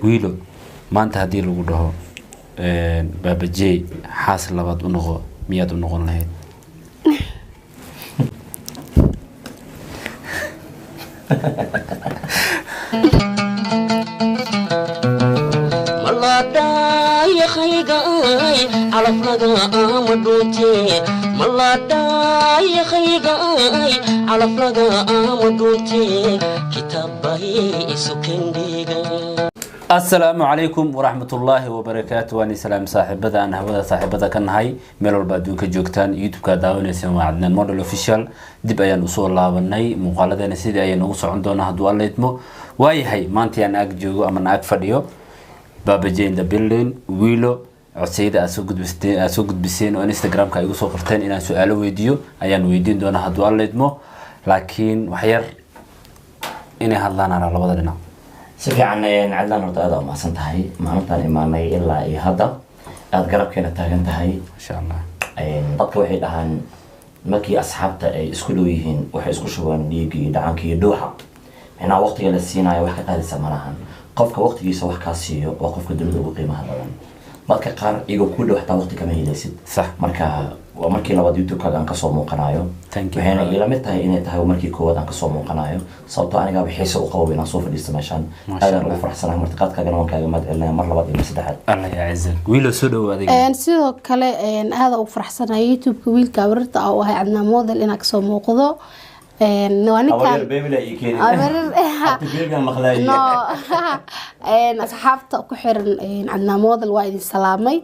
Wiilo, maanta haddii lagu dhaho Baabajey xaas labaad u noqo, miyaad u noqon lahayd? Asalaamu calaykum waraxmatullaahi wabarakaatu. Waan salaam saaxiibada aan hawada saaxiibada ka nahay, meel walba adduunka joogtaan. YouTube-ka daawanaysaan waa Cadnaan Model Official. Dib ayaan usoo laabanay, muuqaaladeena sidii ayay noogu socon doonaa hadduu Alla idmo. Waayahay, maanta yaan ag joogo ama na ag fadhiyo Baabajey in the building. Wiilo, codsiyada aad soo gudbisteen, aad soo gudbiseen oo Instagram-ka ay igu soo qorteen inaan su-aalo weydiiyo ayaan weydiin doonaa hadduu Alla idmo, laakiin wax yar inay hadlaan ara labada dhinac. Si fiican, Cadnaan, horta aada umahadsan tahay. Maalintaan imaanay ilaa iyo hadda aada garabkeena taagan tahay. Masha Allah. Dadka waxay dhahaan markii asxaabta ay isku dhow yihiin waxay isku shubaan dhiigga iyo dhacanka iyo dhuuxa. Micnaha waqtiga la siinayo wax ka qaadaysa malahan. Qofka waqtigiisa wax kaa siiyo waa qofka dunida ugu qiimaha badan. Dadka qaar iyagoo ku dhow xataa waqti kama helaysid. Marka waa markii labaad YouTube-kaaga aan kasoo muuqanayo. Thank you. Waxayna iila mid tahay inay tahay markii koowaad aan kasoo muuqanayo, sababtoo anigaaba xiisa u qabo inaan soo fadhiisto meeshaan. Masha aadaan ugu Allah. faraxsanahay martiqaadkaagana, waan kaaga mahad celinaya mar labaad iyo mar saddexaad. Alla yaa cizak. Wiilo, soo dhowo adiga. Sidoo kale aada ugu faraxsanahay YouTube-ka wiilka abarirta ah oo ahay Cadnaan Model inaa kasoo muuqdo. Waa ninkan no asxaabta ku xiran Cadnaan Model waa idin salaamay.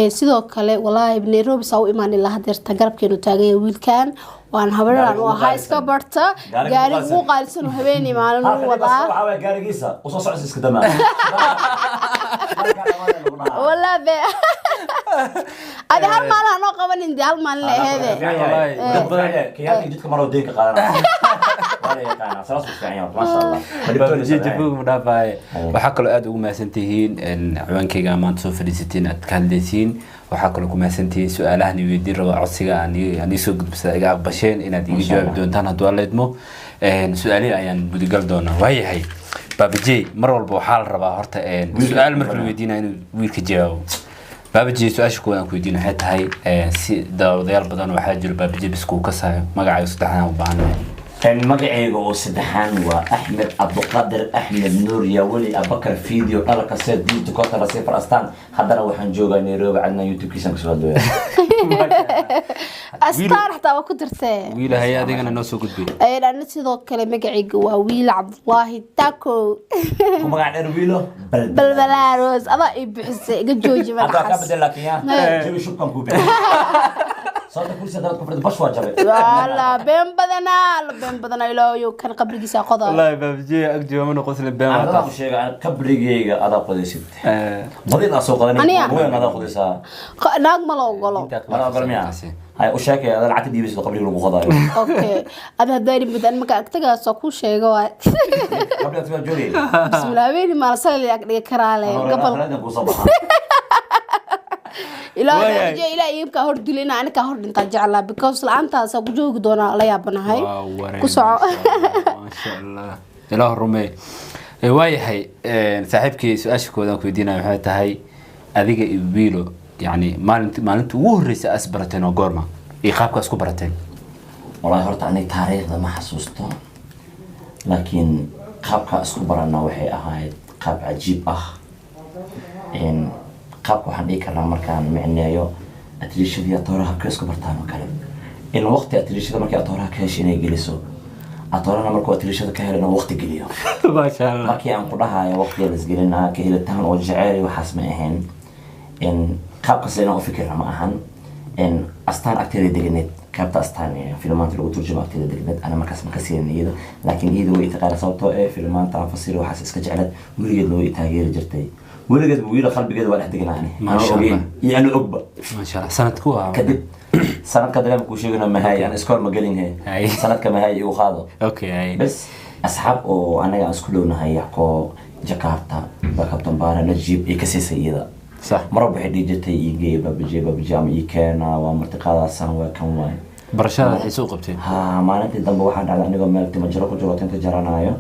Sidoo kale walaahi Nairobi saa u imaan ilaa hadeerta garabkeenu taagan yahay wiilkan, waan habariraan u ahaa iska barta. Gaariga gaariga ugu ugu qaalisan oo habeenii maalin u wadaa. Waxaa waaya gaarigiisa usoo socos iska damaa. Walaa be adi hal maalin hanoo qabanin dee, hal maalin la aheede. Wallaahi, dad badan Kiyaanka jidka maroo deynka qaadanaya waa la yaqaanaa, saas u fiican yahay, maasha Allah. Baabajey jabuug ma dhaafaaye. Waxaa kaloo aada ugu mahadsantihiin ciwaankayga maanta soo fadhiisatiin aad ka hadlaysiin. Waxaa kaloo ku mahadsantihiin su-aalahan i weydiin raba, codsiga aan iisoo gudbisada iga aqbasheen inaad iga Masha jawaabi Allah. doontaan hadduu Alla idmo. Su-aalihii ayaan gudigal doonaa. Waayahay Baabajey, mar walba waxaa la rabaa horta Wiilka su-aal marka la weydiinayo inuu wiilka jawaabo. Baabajey, su-aasha koowaad aan ku weydiin waxay tahay si daawadayaal badan waxaa jiro Baabajey bis kuu kasaayo, magacaaga saddexdaan u baahannahay. Magacayga oo saddexaan waa Axmed Cabduqaadir Axmed Nuur Yaweli Abakar Video dhalaka seed diinta kotara sifar astaan. Haddana waxaan joogaa Nairobi, Cadnaan YouTube-kiisaan kasoo hadlooya. Astaan xataa waa ku dirtee. Wiilahay, adigana noo soo gudbay. Ana sidoo kale magacayga waa Wiil Cabdulaahi Tako. Ku magac dheer Wiilo. Balbalaaros adaa ii bixisay, iga jooji hadda kaa madaxaas. Bedel laakiin ya jawi shubkan kuu bixi sababta kursi haddaad ku fadhido bash waa jabay. Wala been badanaa, la been badanaa, ilaahoyow kan qabrigiisa qoda. Wallaahi Baabajey ag jooga ma noqon been. Adaa ku sheega qabrigeyga adaa qodaysid, badid aa soo qadanay. Aniga? Weyn adaa qodaysaa. Naag ma la ogolo. Mana ogol miya? Hay u sheekay adaa lacagta dhiibaysid qabriga lagu qodaayo. Okay, ada haddaa mudan marka agtagaasoo kuu sheego waay. Qabriga waa joogay. Bismillah, habeeni maal salali ag dhiga karaale gabal. Aakhiradan kuu soo baxaa. Ilaa Waayahay. Ilaa iibkaa hor dilina anikaa hor dhintaa jeclaa, because la-aantaasa ku joogi doonaa la yaabanahay. Ku soco. Maasha Allah, ilaah rumee. Waayahay saaxiibkii, su-aasha koowaad aan ku weydiinaya waxay tahay adiga iyo Wiilo, yacni maalinta ugu horreysa as barateen oo goorma iyo qaabka isku barateen? Wallaahi horta aniga taariikhda ma xasuusto, laakiin qaabka isku barana waxay ahayd qaab cajiib ah. Qaabka waxaan dhihi karnaa markaan micneeyo atriishadii atooraha habka isku bartaan oo kale, in waqti atriishada markii atooraha ka heshay inay geliso, atoorahana markuu atriishada ka helo inuu waqti geliyo. Maasha Allah. Markii aan ku dhahayo waqtiga la isgelinaa ka helitaan oo jeceyl iyo waxaas ma ahayn, in qaabkaas inaan u fikirna ma ahan. In Astaan agteeda deganeed, qaybta Astaan ee filmaanta lagu turjumo agteeda deganeed. Ana markaas ma ka siinin iyada, laakiin iyada way taqaana, sababtoo eh filmaanta aan fasiro waxaas iska jecleed. Weligeedna way i taageeri jirtay, weligeed wiila qalbigeeda waa dhex deganaani. Maasha anoo ogeyn Allah. iyo ana ogba. Maasha Allah, sanadku waa Kadib sanadka dareem kuu sheegano mahay aan iskool ma gelin he. Hay. Sanadka mahay igu qaado. Okay, ay. Bes asxaab oo anaga aan isku dhownahay Yacko Jakarta Bakabtambaara Najib iyo ka siisay iyada. Mar walba waxay dhihi jirtay ii geeya Babaje, Babaje ama ii keena, waa martiqaadaasaan, waa kan waay. Barashada xiise u qabteen. Ha, maalintii dambe waxaa dhacday anigoo meel timo jaro ku jiro, tinta jaranaayo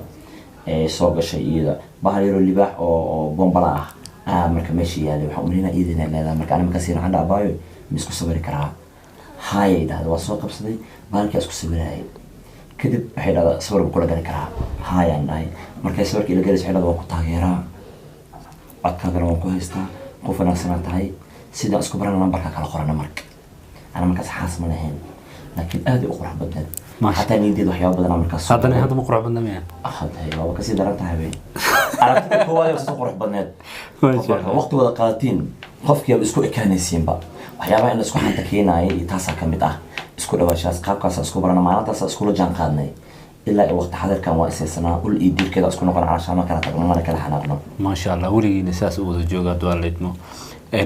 ee soo gashay iyada. Bahal yaroo libaax oo bombala ah marka meesha yaalay, waxaan umaleynaa iyadana leedahay. Marka aniga markaas waxaan dhaha, "Abaayo, ma isku sawiri karaa?" Haayay dhahday. Waa soo qabsaday bahalkii, isku sawiraayay. Kadib waxay dhahdaa, "Sawir ma kula gali karaa?" Haayaan dhahay. Markay sawirka ila galaysa, waxay dhahdaa, "Waan ku taageeraa, codkaagana waan ku haystaa, qof wanaagsanaa tahay." Sidaan isku barana, nambarka kala qorana. Marka ana markaas xaas ma lahayn, laakiin aad ay u qurux badneed. Maasha. Xataa niyadeed waxyaaba badanaa markaas soo Haddana hadda ma qurux badna miya? Hadda waaba kasii daran tahay bay. Aragtida koowaad ee soo qurux badneed. Maasha Allah. Waqti wada qaadatiin, qofkii isku ekaanaysiinba, waxyaabaha in la isku xanta keenaaya iyo taasaa kamid ah isku dhawaashaas. Qaabkaasa isku barana, maalintaasa iskula jaan qaadnay. Ilaa iyo waqti xadirkan waa isaysanaa, ul iyo diirkeeda isku noqon, calashaama kala tagno, mana kala xanaaqno. Maasha Allah, weligiina saas u wada jooga hadduu Alla idmo.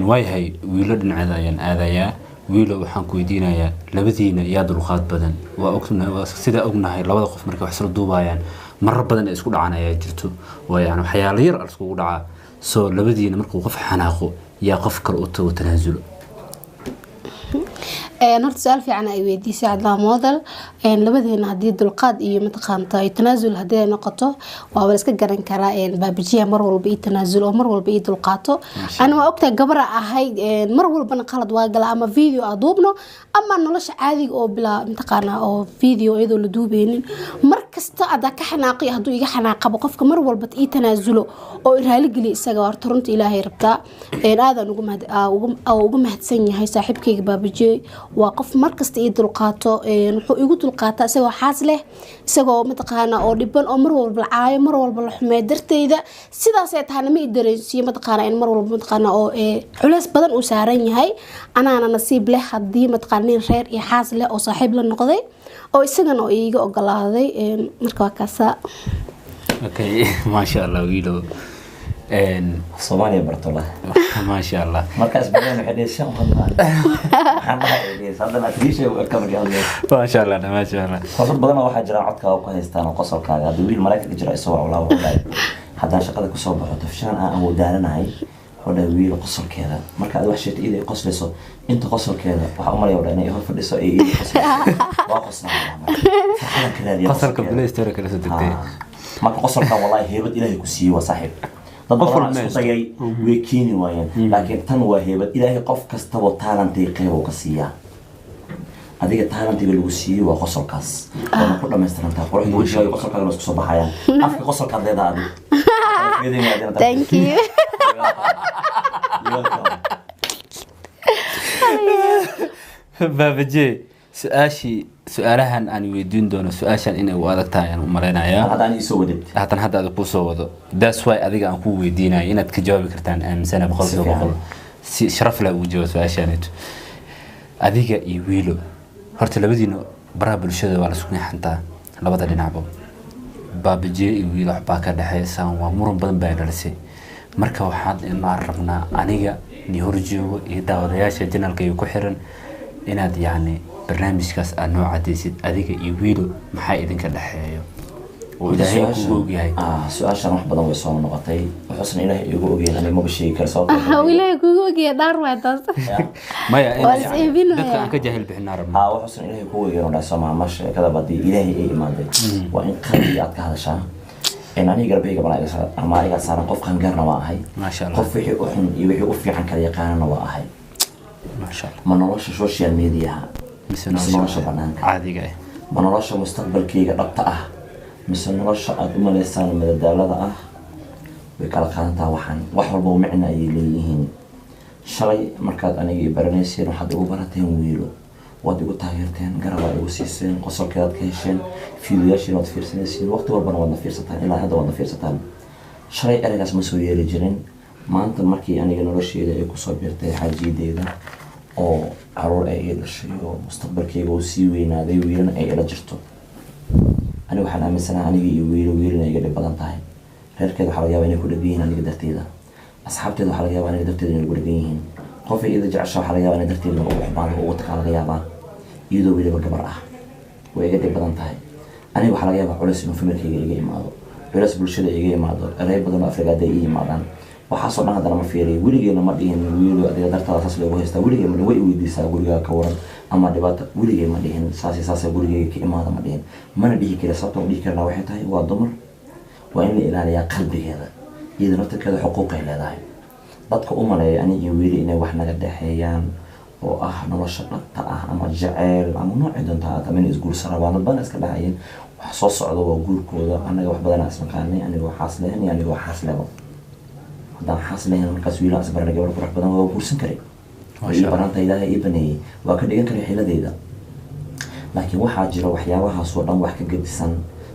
Waayahay, Wiilo dhinaceeda ayaan aadayaa. Wiilo, waxaan ku weydiinayaa, labadiina yaa dulqaad badan? Waa ognahay, waa sidaa ognahay, labada qof markay wax isla duubayaan marar badan ay isku dhacaan ayaa jirto, waa yani waxyaalo yar iskugu dhacaa. Soo labadiina markuu qof xanaaqo, yaa qof kale u tago, tanaasulo? Horta su-aal fiican ay weydiisay, Cadnaan Model. Labadeena haddii dulqaad iyo mataqaanta iyo tanaasul haddii ay noqoto, waaba la iska garan karaa. Baabajiyaha mar walba ii tanaasul oo mar walba ii dulqaato. Ana waa ogtahay, gabara ahay, mar walbana qalad waa gala, ama video aa duubno ama nolosha caadiga oo bilaa mataqaana oo video iyadoo la duubeynin. Mar kasta adaa ka xanaaqi, hadduu iga xanaaqabo, qofka mar walba ii tanaasulo oo i raaligeliya isaga. Horta runta Ilaahay rabtaa. Aadaan ugu mahadsan yahay saaxiibkayga Baabajiye. Waa qof markasta ii dulqaato. Wuxuu igu dulqaataa isagoo xaas leh, isagoo mataqaana oo dhiban, oo mar walba la caayo, mar walba la xumeeyo darteyda. Sidaasay tahana ma i dareensiiyo mataqaana in mar walba mataqaana oo culeys badan uu saaran yahay. Anaana nasiib leh haddii mataqaana nin reer iyo xaas leh oo saaxiib la noqday oo isagana oo iiga ogolaaday. Marka waa kaasaa. Okay, maasha Allah, Wiilo. Soomaaliya barto lah. Maasha Allah. Markaas badan waxay dhihi shan hadlaan, waxaan dhahay ay dhihi haddana atriisha u eka markii hadlayso. Maasha Allah, maasha Allah. Dad badan waxaa jira codkaaga ku haystaan oo qosolkaaga. Hadda wiil Maraykanka jira isagoo walaa wuxuu dhahay, haddaan shaqada kusoo baxo tafshaan aan awoodaalanahay, wuxuu dhahay, "Wiil qosolkeeda marka aad wax sheegto iyada ay qoslayso, inta qosolkeeda waxaa u malaya," dhahay, "inay hor fadhiso ee iyada qoslayso. Waa qoslaa farxadan ka raadiya Qosolka qosolkeeda." Play Store kala soo degtay. Marka qosolkan wallahi heybad Ilaahay ku siiyey waa saaxiib. Dad Qof badan walba isku dayay way keeni waayeen, laakiin tan waa heybad Ilaahay qof kastaba talentay qeyb uu ka siiyaa. Adiga talentiga lagu siiyey waa qosolkaas, waana ku dhamaystirantaa quruxda wejigaaga, qosolkaaga waa isku soo baxayaan, afka qosolkaad leedahay adiga. Thank you. You're welcome. Baabaje, su-aashii, su-aalahan aan weydiin doono, su-aashan inay u adag tahay ayaan u malaynayaa. Hadda aan isoo wadid. Haatan hadda adag kusoo wado, that's why adiga aan ku weydiinayo inaad ka jawaabi kartaan aaminsana boqolkiiba Si fiican. boqol, si sharaf leh ugu jawaab su-aashaanito. Adiga iyo Wiilo, horta labadiina baraha bulshada waa la isku neexantaa labada dhinacba. Baabaje iyo Wiilo waxbaa ka dhexeysaan, waa muran badan baa dhalisay. Marka waxaad inaan rabnaa aniga ni horjoogo iyo daawadayaasha channelka iyo ku xiran inaad yacni barnaamijkaas aad noo cadaysid. Adiga iyo Wiilo maxaa idinka dhexeeyo oo Ilaahay kugu ogyahay? Su-aashan wax badan way soo noqotay, wuxuusan Ilaahay iigu ogeyn aniga maba sheegi karo sababtoo Ilaahay kugu ogyahay, dhaar waay taas. Maya, Waa is eebinaya. dadka aan ka jaahil bixinaa rabnaa. Wuxuusan Ilaahay kugu ogeyn oo dhahay soomaa ma sheekada badii Ilaahay ay imaaday, waa in qalbiga aad ka hadashaa. Aniga garbeyga malaa'igaa saaran, qof qangaarna waa ahay. Maasha Allah. Qof wixii u xun iyo wixii u fiican kala yaqaanana waa ahay. Maasha Allah. Ma nolosha social mediaha mise mise nolosha banaanka caadiga ah? Ma nolosha mustaqbalkayga dhabta ah mise nolosha aada u malaysaan madadaalada ah? Way kala qaadantaa. Waxaan wax walba micna ayay leeyihiin. Shalay markaad aniga i baranayseen, waxaad igu barateen Wiilo, waad igu taageerteen, garabaa igu siiseen, qosolkeedaad ka hesheen, fiidiyoyaashiina waad fiirsanaysiin, waqti walbana waadna fiirsataan, ilaa hadda waadna fiirsataan. Shalay ereygaas ma soo yeeli jirin. Maanta markii aniga nolosheeda ay kusoo biirtay xaajiyadeeda oo caruur ay ii dhashay oo mustaqbalkayga uu sii weynaaday, wiilana ay ila jirto, aniga waxaan aaminsanahay aniga iyo Wiilo, wiilana iga dhib badan tahay. Reerkeeda waxaa laga yaabaa inay ku dhegan yihiin aniga darteeda, asxaabteeda waxaa laga yaabaa aniga darteeda inay ugu dhegan yihiin, qof ay iyada jecesha waxaa laga yaabaa inay darteeda ugu xumaado, ugu tagaa laga yaabaa, iyadoo weliba gabar ah way iga dhib badan tahay. Aniga waxaa laga yaabaa culeys inuu familkayga iga imaado, culeys bulshada iga imaado, erey badan oo afrigaada ii yimaadaan. Waxaasoo dhan haddana ma fiiriyo. Weligeena ma dhihin, "Wiilo, adiga dartaada saas loogu haystaa." Weligee ma dhihin. Way i weydiisaa, "Gurigaa ka waran?" ama dhibaata. Weligee ma dhihin saas iyo saasa gurigeyga ka imaada, ma dhihin, mana dhihi kara. Sababta ma dhihi karnaa waxay tahay waa dumar, waa in la ilaaliyaa qalbigeeda. Iyada naftirkeeda xuquuqay leedahay. Dadka u maleeya ani iyo Wiili inay wax naga dhexeeyaan oo ah nolosha dhabta ah ama jaceyl ama noocii doonta ha ahaato ama inay isguursan rabaan, dad badan iska dhahayeen wax soo socda waa guurkooda. Anaga wax badanaa isnaqaanay, anigoo xaas lehen iyo anigoo xaas lebo. Haddaan xaas lehen markaas wiilaan isbaranay, gabar qurux badan waa guursan karay. Way ii banaanta, Ilaahay ii baneeyey, waa ka dhigan karay xiladeyda. Laakiin waxaa jira waxyaabahaasoo dhan wax ka gedisan,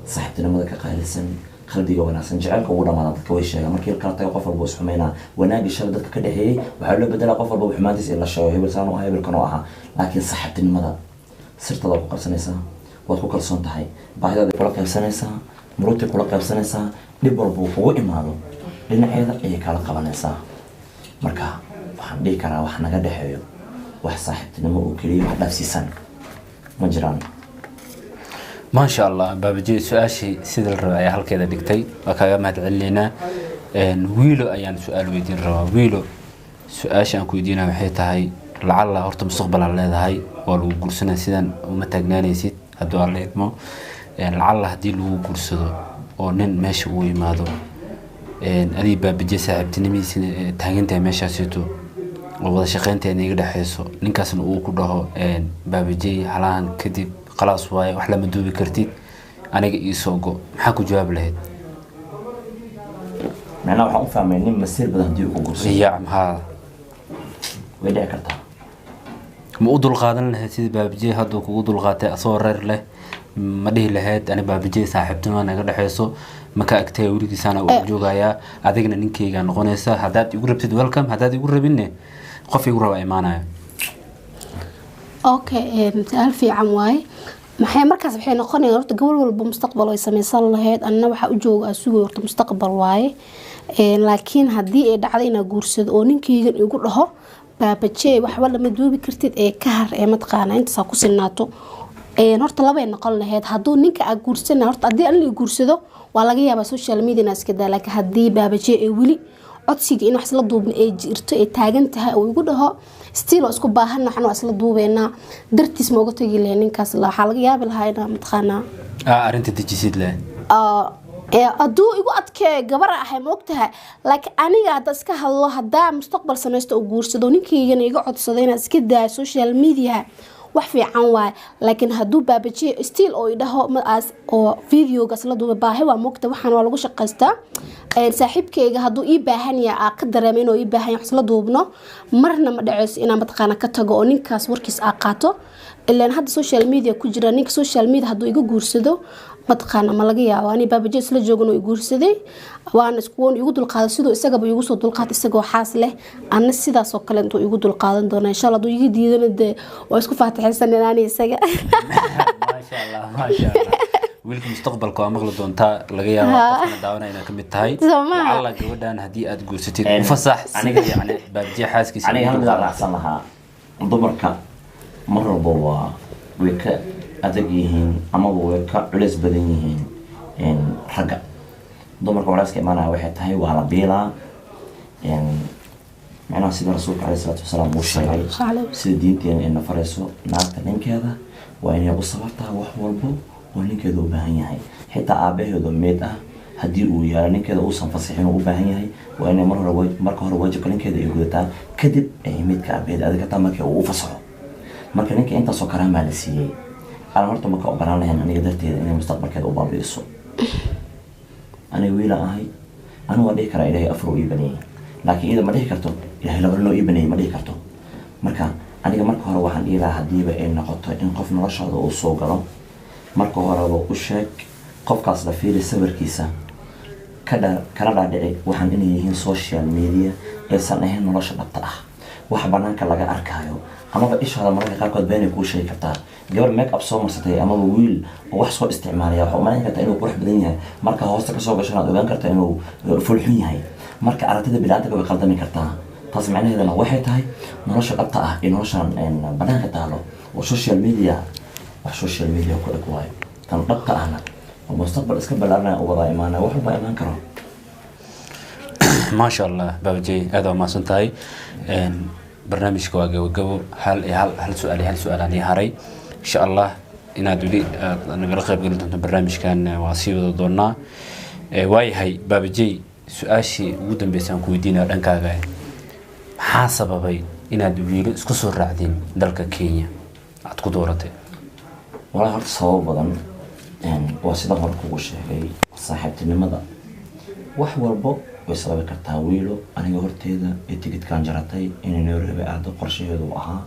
saaxiibtinimada ka qaalisan, qalbiga wanaagsan. Jaceylka ugu dhamaada dadka way sheegaan markii la kala tago, qof walba isxumeynaa. Wanaagii shalay dadka ka dhexeeyey waxaa loo bedelaa qof walba xumaantiisa in la sheego, hebel saan u ahaa, hebelkan oo ahaa. Laakiin saaxiibtinimada sirtada ku qabsanaysaa, waad ku kalsoon tahay, baahidaada kula qaybsanaysaa, murugtay kula qaybsanaysaa, dhib walba uu kugu imaado dhinaceeda ayay kala qabanaysaa. Marka waxaan dhihi karaa wax naga dhexeeyo, wax saaxiibtinimo oo keliya wax dhaafsiisan ma jiraan. Maasha Allah, Baabajey, su-aashii sida la rabay ayaa halkeeda dhigtay, waa kaaga mahad celinaynaa. Wiilo ayaan su-aal weydiin rabaa. Wiilo, su-aasha aan ku weydiinaya waxay tahay, lacalla horta mustaqbal aad leedahay, waa lagu guursanaya, sidan uma taagnaanaysid hadduu Alla idmo. Lacalla haddii lagu guursado oo nin meesha uu yimaado, adiga Baabajey saaxiibtinimadiisa taagantahay meeshaasito oo wada shaqeynteena iga dhexeyso, ninkaasna uu ku dhaho, "Baabajey, halahan kadib khalaas waaye, wax lama duubi kartid, aniga iisoo go," maxaa ku jawaabi lahayd? Macnaha waxaan u fahmay nin masiir badan haddii uu ku guursado. Ya, maxaa? Way dhici kartaa. Ma u dulqaadan lahayd sida Baabajey hadduu kugu dulqaatay asagoo reer leh? Ma dhihi lahayd, "Ani Baabajey saaxiibtinimo naga dhexeyso, ma ka agtaya weligiisaana u joogayaa, adigna ninkeygaa noqonaysa, haddaad igu rabtid welcome, haddaad igu rabinne qof igu raba imaanaya"? Okay, su-aal fiican waaye. Maxay markaas waxay noqonayaan, horta gabar walba mustaqbal ay samaysan lahayd, anna waxaa u jooga aan sugay horta mustaqbal waaye. Laakiin haddii ay dhacdo inaa guursado oo ninkeygan igu dhaho, "Baabajee, waxba lama duubi kartid ee ka har ee mataqaana intaasaa ku sinaato," horta labay noqon lahayd. Hadduu ninka aa guursana, horta haddii an la guursado waa laga yaabaa social media inaa iska daa. Laakiin haddii Baabajee ee weli codsiga in wax isla duubna ay jirto ay taagan tahay oo igu dhaho, "Still oo isku baahan waxan waa isla duubeynaa," dartiis ma uga tagi lahayn ninkaas. Waxaa laga yaabi lahaa inaa mataqaanaa arrinta dejisid leh. Hadduu igu adkee, gabar ahay, ma ogtahay. Laakiin aniga hadda iska hadlo, haddaa mustaqbal samaysto oo guursado, ninkaygana iga codsado inaan iska daayo social media, wax fiican waaye. Laakiin hadduu Baabajiye still oo idhaho maas oo videogaas la duubay, baahi waa mogta, waxaan waa lagu shaqaystaa. Saaxiibkayga hadduu ii baahan yahay, aa ka dareemay inuu ii baahan yahay wax isla duubno, marna ma dhaceyso inaan mataqaana ka tago oo ninkaas warkiis aa qaato. Ilaan hadda social media ku jira, ninka social media hadduu iga guursado, mataqaana ma laga yaabo ani Baabaje isla joogan oo i guursaday, waana iskuwan igu dulqaaday siduu isagaba igu soo dulqaatay isagoo xaas leh, anna sidaas oo kale intuu igu dulqaadan doona insha Allah. Hadduu iga diidana, dee waa isku faatixaysanen ani isaga. Maasha Allah, maasha Allah. Wiilka mustaqbalka waa maqli doontaa, laga yaaba qofkana daawanaya inaad kamid tahay. Soo maaha? Lacalla gabadhan haddii aad guursatid, u fasax sida yacni Baabjiye xaaskiisa. Aniga hal midaan raacsan lahaa. Dumarka mar walba waa way ka adag yihiin amaba way ka culeys badan yihiin ragga. Dumarka culeyska imaanaya waxay tahay waa la biilaa. Macnaha sida rasuulka caleyhi salaatu wasalaam uu sheegay, sida diinteena ay nafarayso, naagta ninkeeda waa inay u sabartaa wax walbo oo ninkeeda u baahan yahay. Xitaa aabaheedu meed ah haddii uu yaalo, ninkeeda uusan fasixin uu u baahan yahay, waa inay mar hore marka hore waajibka ninkeeda ay gudataa, kadib ay meydka aabaheed aadi kartaa markii uu u fasaxo. Marka ninka intaasoo karaamaa la siiyey, aan horta maka ogolaan lahayn aniga darteeda inay mustaqbalkeeda u baabi'iso. Aniga wiilaan ahay, anigu waan dhihi karaa Ilaahay afar uu ii baneeyey, laakiin iyada ma dhihi karto Ilaahay laba noo ii baneeyey, ma dhihi karto. Marka aniga marka hore waxaan dhihi lahaa, haddiiba ay noqoto in qof noloshooda uu soo galo, marka horeba u sheeg qofkaas, la fiiri sawirkiisa, kana dhaadhici waxaan inay yihiin social media, aysan ahayn nolosha dhabta ah. Wax banaanka laga arkaayo amaba ishaada mararka qaarkood beenay kuu sheegi kartaa. Gabar make up soo marsatay amaba wiil oo wax soo isticmaalaya waxaa umalayn kartaa inuu qurux badan yahay, marka hoosta kasoo gashana aad ogaan kartaa inuu fulxun yahay. Marka aragtida bini'aadamka way qaldami kartaa. Taas macnaheedana waxay tahay nolosha dhabta ah iyo noloshan banaanka taalo oo social media, wax social media ku eg waayo. Tan dhabta ahna oo mustaqbal iska ballaaranaya u wadaa imaanaya, wax walba imaan karo. Maasha Allah, Baabajey, aad waa mahadsan tahay. Barnaamijka waa gabagabo. Hal iyo hal, hal su-aal iyo hal su-aal aan ii haray. Insha Allah inaad weli aad nagala qayb geli doonto barnaamijkan, waa sii wada doonaa. Waayahay Baabajey. Su-aashii ugu dambeysay aan ku weydiinaya dhankaaga, maxaa sababay inaad Wiilo isku soo raacdeen dalka Kenya aad ku dooratay? Walaa, horta sababo badan. Waa sida hore kugu sheegay, saaxiibtinimada wax walbo way sababi kartaa. Wiilo aniga horteeda ee tigidkan jaratay inay Nairobi aado qorshaheedu uu ahaa,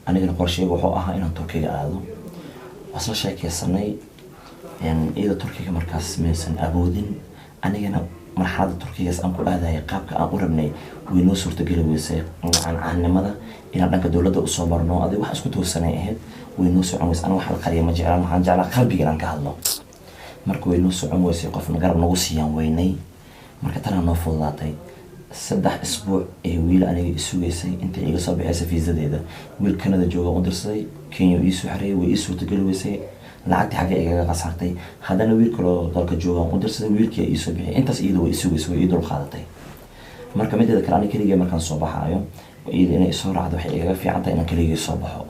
anigana qorshaheyga wuxuu ahaa inaan Turkiga aado. Waa isla sheekeysanay. Iyada Turkiga markaas maysan awoodin, anigana marxaladda Turkigaas aan ku aadayay qaabka aan u rabnay way noo suurtageli weysay. Caannimada inaan dhanka dowladda usoo marno, adiga wax isku toosanay ahayd, way noo socon weysay. Aniga wax la qariya ma jeclaan, waxaan jeclaa qalbiga inaan ka hadlo. Marka way noo socon weysay, qofna garab nagu siiyaan weynay. Marka tanaa noo fududaatay. 3 isbuuc ee Wiil aniga isugaysay intay iga soo bixaysay fiisadeeda. Wiil Canada jooga u dirsaday, Kenya iisoo xareeyay, way ii suurtageli weysay, lacagtii xaggee igaga khasaartay. Haddana wiil kaloo dalka jooga u dirsaday, wiilkii aa iisoo bixiyay. Intaas iyada way isugaysay, way ii dul qaadatay. Marka mideeda kale, aniga keligay markaan soo baxaayo, iyada inay isoo raacdo waxay igaga fiican tahay inaan keligay soo baxo.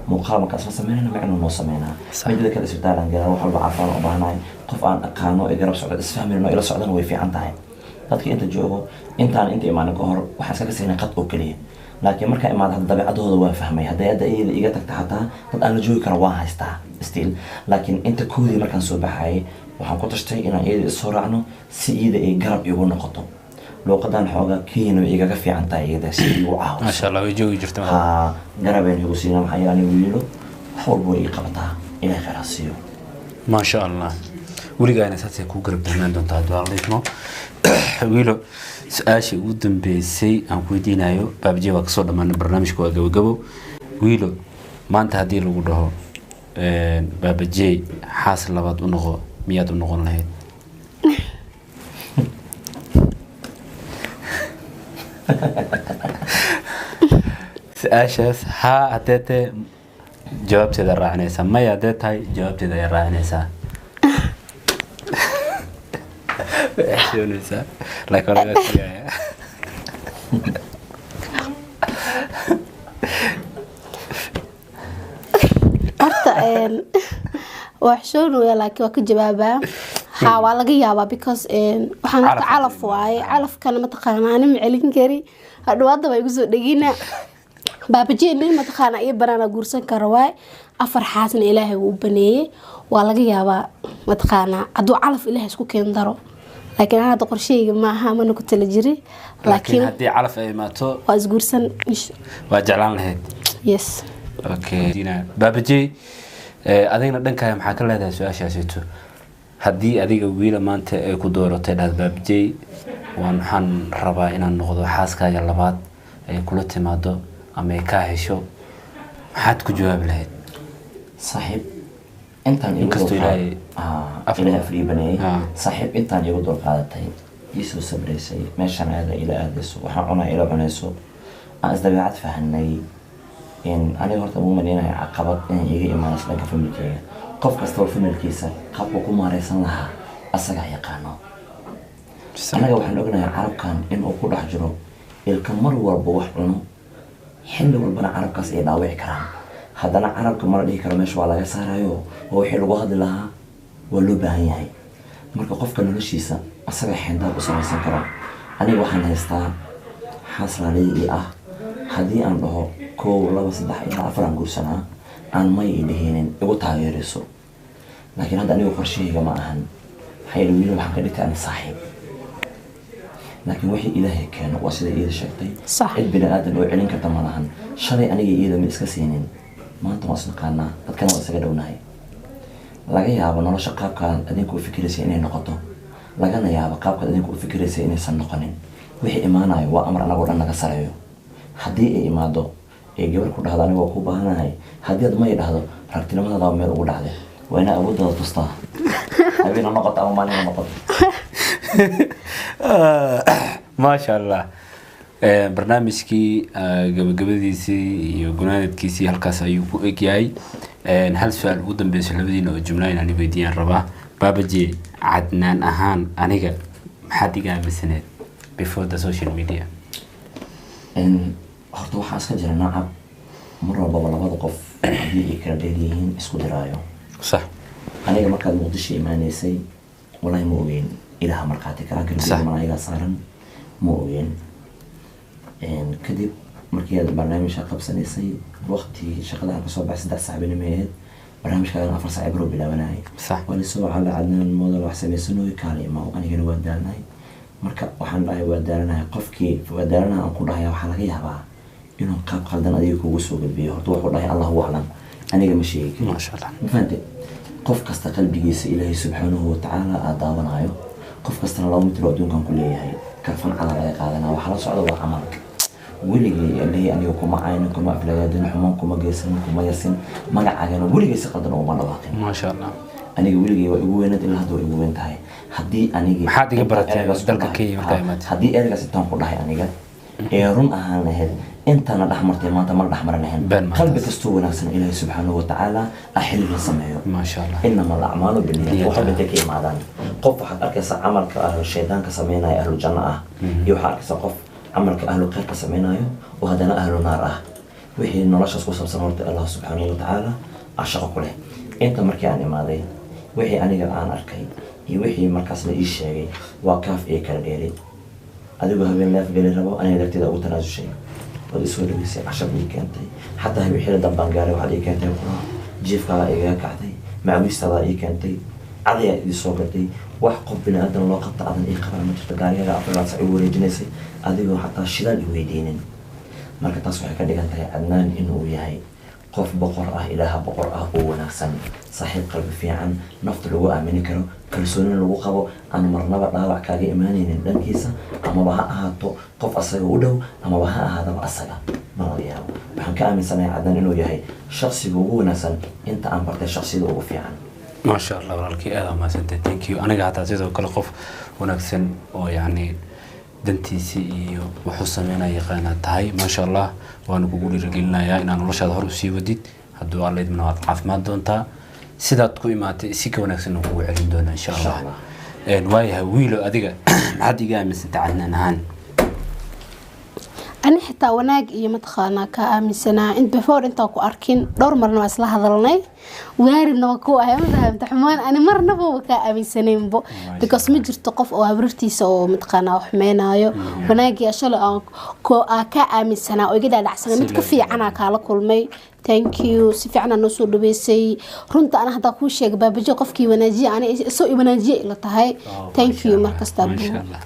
Muuqaal markaan isla sameynana macnuu noo sameynaa. Mideeda kale, isbitaal aan galaa, wax walba caafimaad u baahanahay, qof aan aqaano ee garab socdo, isfahmayno, ila socdana way fiican tahay. Dadka inta joogo intaan inta imaanin ka hor waxaan iskaga siinay qad oo keliya, laakiin markaan imaado hadda dabeecadooda waan fahmay. Hadday hadda iyada iga tagta xataa dad aan la joogi karo waan haystaa still. Laakiin inta koodii markaan soo baxayay waxaan ku tashtay inaan iyada isoo raacno si iyada ay garab igu noqoto. Luuqadan xoogaa Kenyana way igaga fiican tahay iyada, si igu caawiso. Maasha Allah, way joogi jirta. Haa, garabeen igu siina. Maxaa yeelay aniga Wiilo wax walba way ii qabataa, Ilahay khayr ha siiyo. Maasha Allah, weligaana saasay kuu garab taagnaan doontaa hadduu Alla idmo. Wiilo, su-aashii ugu dambeysay aan ku weydiinayo Baabajey, waa kasoo dhammaanay barnaamijka, waa gabagabo. Wiilo, maanta haddii lagu dhaho Baabajey xaas labaad u noqo, miyaad u noqon lahayd? Su-aashaas haa haddee tahay jawaabteeda raacinaysaa, maya haddee tahay jawaabteeda ayaa raacinaysaa. Way xishoonaysaa, laakiin waa laga sigayaa. Horta waa xishoonaya, laakiin waa ka jawaabaa haa, waa laga yaabaa, because waxaan horta Calaf. Calaf waaye, calafkana mataqaana ani ma celin kari. Hadhow hadda baa igu soo dhegina. Baabajey nin mataqaana iyo banaana guursan karo waaye, afar xaasna Ilaahay wuu u baneeyey. Waa laga yaabaa mataqaana hadduu calaf Ilaahay isku keen daro, laakiin ana hadda qorsheyga maaha, mana ku tala jiri. Laakiin laakiin haddii calaf ay imaato waa isguursan. Waa jeclaan lahayd? Yes. Okay, Baabajey, adigna dhankaaga maxaa ka leedahay su-aashaasito? Haddii adiga Wiila maanta ay ku dooratay, dhahad Baabajey waan waxaan rabaa inaan noqdo xaaskaaga labaad, ay kula timaado ama ay kaa hesho, maxaad ku jawaabi lahayd? Saaxiib, intaan igu Inkastoo Ilaahay Ilaahay afrii baneeyay. Saaxiib, intaan igu dulqaadatay, iisoo sabraysay, meeshaan aada ila aadayso, waxaan cunaa ila cunayso, aan isdabeecad fahanay, in aniga horta ugu maleynayo caqabad inay iga imaanayso dhanka familkeyga. Qof kastaba familkiisa qaabka ku maareysan lahaa asagaa yaqaano. Annaga waxaan ognahay carabkan inuu ku dhex jiro ilka mar walba wax cuno, xilli walbana carabkaas ay dhaawici karaan. Haddana carabka mala dhihi karo meesha waa laga saarayo oo wixii lagu hadli lahaa waa loo baahan yahay. Marka qofka noloshiisa asaga xeendaab u samaysan karo. Aniga waxaan haystaa xaas raaliyi ii ah. Haddii aan dhaho 1, 2, 3 ilaa 4 aan guursanaa, aan may i dheheenin, igu taageerayso. Laakiin hadda aniga qorshahayga ma ahan, maxaa yeelay Wiil waxaan ka dhigtay ani saaxiib. Laakiin wixii Ilaahay keeno waa sida iyada sheegtay. Sax. Cid bini aadan oo celin karta ma lahan. Shalay aniga iyada ma iska siinin, maanta waan isnaqaanaa, dadkana waa isaga dhownahay. Laga yaabo nolosha qaabkaan adinku u fikiraysa inay noqoto, lagana yaabo qaabkaad adinku u fikiraysa inaysan noqonin. Wixii imaanayo waa amar anagoo dhan naga sareeyo. Haddii ay imaado ee gabar ku dhahdo anigoo ku baahanahay, haddii aad may dhahdo, ragtinimadaada meel ugu dhacday, waa inaa awooddaada tustaa, habeen ha noqoto ama maalin ha noqoto. Maasha Allah. Barnaamijkii gabagabadiisii iyo gunaanadkiisii halkaas ayuu ku egyahay. Hal su-aal ugu dambeyso labadiina oo jumla inaan weydiiyaan rabaa. Baabaje, Cadnaan ahaan aniga maxaad iga aaminsaneed before the social media? Horta waxaa iska jira nacab mar walbaba labada qof haddii ay kala dheer yihiin isku diraayo. Aniga markaad Muqdisho imaanaysay, walaahi ma ogeyn. Ilaaha markhaati ka ah, Sax. garbiga malaayigaa saaran, ma ogeen. Kadib markii aad barnaamijka qabsanaysay, waqtigii shaqada aan kasoo baxay 3 saac bay ahayd, barnaamijkaagana 4 saac baruu bilaabanayay. Waa lasoo wacala, Cadnaan Model wax samaysanooy, kaala imaw. Anigana waa daalnahay. Marka waxaan dhahay waa daalanahay. Qofkii waa daalanahay aan ku dhahaya, waxaa laga yaabaa inuu qaab qaldan adiga kugu soo gudbiyo. Horta wuxuu dhahay Allahu aclam, aniga ma sheegi karo. Maasha Allah. Ma fahantay? Qof kasta qalbigiisa Ilaahay subxaanahu watacaala aa daawanayo. Qof kastana 2 mitir oo adduunkan ku leeyahay, karfan cada laga qaadanaa. Waxaa la socda waa camalka. Weligay Ilaahay aniga kuma caynin, kuma aflagaadin, xumaan kuma geysanin, kuma yasin, magacaagana weligay si qaldan uguma dhawaaqin. Maasha Allah. Aniga weligay waa igu weynayd, ilaa hadda waa igu weyn tahay. Haddii anigi Maxaad iga baratay ereygaas ku dalka dhahay- Kenya markaa Ha, imaatay? Haddii ereygaas intaan ku dhahay aniga ee run ahaan lahayd, intaana dhex martay maanta mana dhex maran lahayn. Been maanta. Qalbi kastoo wanaagsan Ilaahay subxaanahu watacaala ah xiriir la sameeyo. Maasha Allah. Inama alacmaalu binniyat. Niyad. Waxba intay ka imaadaan, qof waxaad arkaysaa camalka ahlu shaydaanka sameynaya ahlu janno ah, iyo waxaad arkaysaa qof camalka ahlu khayrka sameynayo oo haddana ahlu naar ah. Wixii noloshaas ku saabsan horta Allah subxaanahu watacaala ah shaqo ku leh. Inta markii aan imaaday, wixii aniga aan arkay iyo wixii markaas la ii sheegay waa kaaf iyo kala dheeri. Adigoo habeen leef geli rabo, aniga darteeda ugu tanaasushay, waad isoo dhaweysay, cashar ii keentay, xataa habeen xili dambaan gaaray waxaad ii keentay quraac, jiifkaagaa igaga kacday, macawiistaadaa ii keentay, cadayaa ii soo gaday. Wax qof bini aadan loo qabta adan ii qaban ma jirto. Gaarigaaga 4 sac igu wareejinaysay adigoo xataa shidaal i weydiinin. Marka taas waxay ka dhigan tahay Cadnaan inuu yahay qof boqor ah, Ilaaha boqor ah oo wanaagsan, saaxiib qalbi fiican, nafta lagu aamini karo, kalsoonina lagu qabo, aan marnaba dhaawac kaaga imaanaynin dhankiisa, amaba ha ahaato qof asaga u dhow, amaba ha ahaadaba asaga, ma laga yaabo. Waxaan ka aaminsanahay Cadnaan inuu yahay shakhsiga ugu wanaagsan inta aan bartay, shakhsiyada ugu fiican. Maasha Allah, walaalkii, aad aa mahadsantahay, thank you. Aniga hataa sidoo kale qof wanaagsan oo yacni dantiisii iyo wuxuu sameynaya yaqaanaa tahay. Maasha Allah, waanu kugu dhiirigelinayaa inaad noloshaada hor usii wadid. Hadduu Alla idmana waad caafimaad doontaa, sidaad ku imaatay si ka wanaagsan kugu celin doonaa insha Insha Allah. Allah. Waayahay wiilo, adiga maxaad iga aaminsantay Cadnaan ahaan? Ani xitaa wanaag iyo mataqaanaa ka aaminsanaa in before intaan ku arkin dhowr marna waa isla hadalnay, waarina waa ku ahay. Ma fahamta? Xumaan ani marnaba waa kaa aaminsanaynbo, because ma jirto qof oo habrartiisa oo mataqaanaa wax xumeynaayo. Wanaagii shalay aan ko aa kaa aaminsanaa oo iga dhaadhacsanaa mid ka fiicanaa kaala kulmay. Thank you, si fiican aa noo soo dhaweysay. Runta ana haddaa kuu sheegay, baabajo qofkii wanaajiye ani isoo i wanaajiye ila tahay. Thank you markasta. Maasha Allah.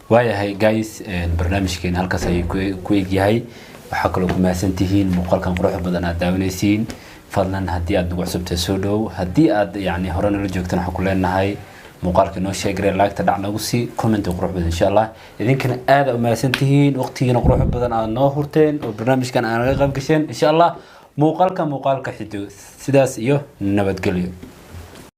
Waayahay guys, barnaamijkeena halkaas ayuu ku egyahay. Waxaa kaloo ku mahadsan tihiin muuqaalkan quruxda badan aad daawanaysiin. Fadlan haddii aad nagu cusubtahay soo dhow, haddii aad yacni hore nala joogtan waxaan ku leenahay muuqaalka inoo sheegare, laagta dhac nagu sii, comment qurux badan insha Allah. Idinkana aad u mahadsan tihiin waqtigiina qurux badan aad noo hurteen oo barnaamijkan aad naga qayb gasheen. Insha Allah muuqaalka xido, sidaas iyo nabadgelyo.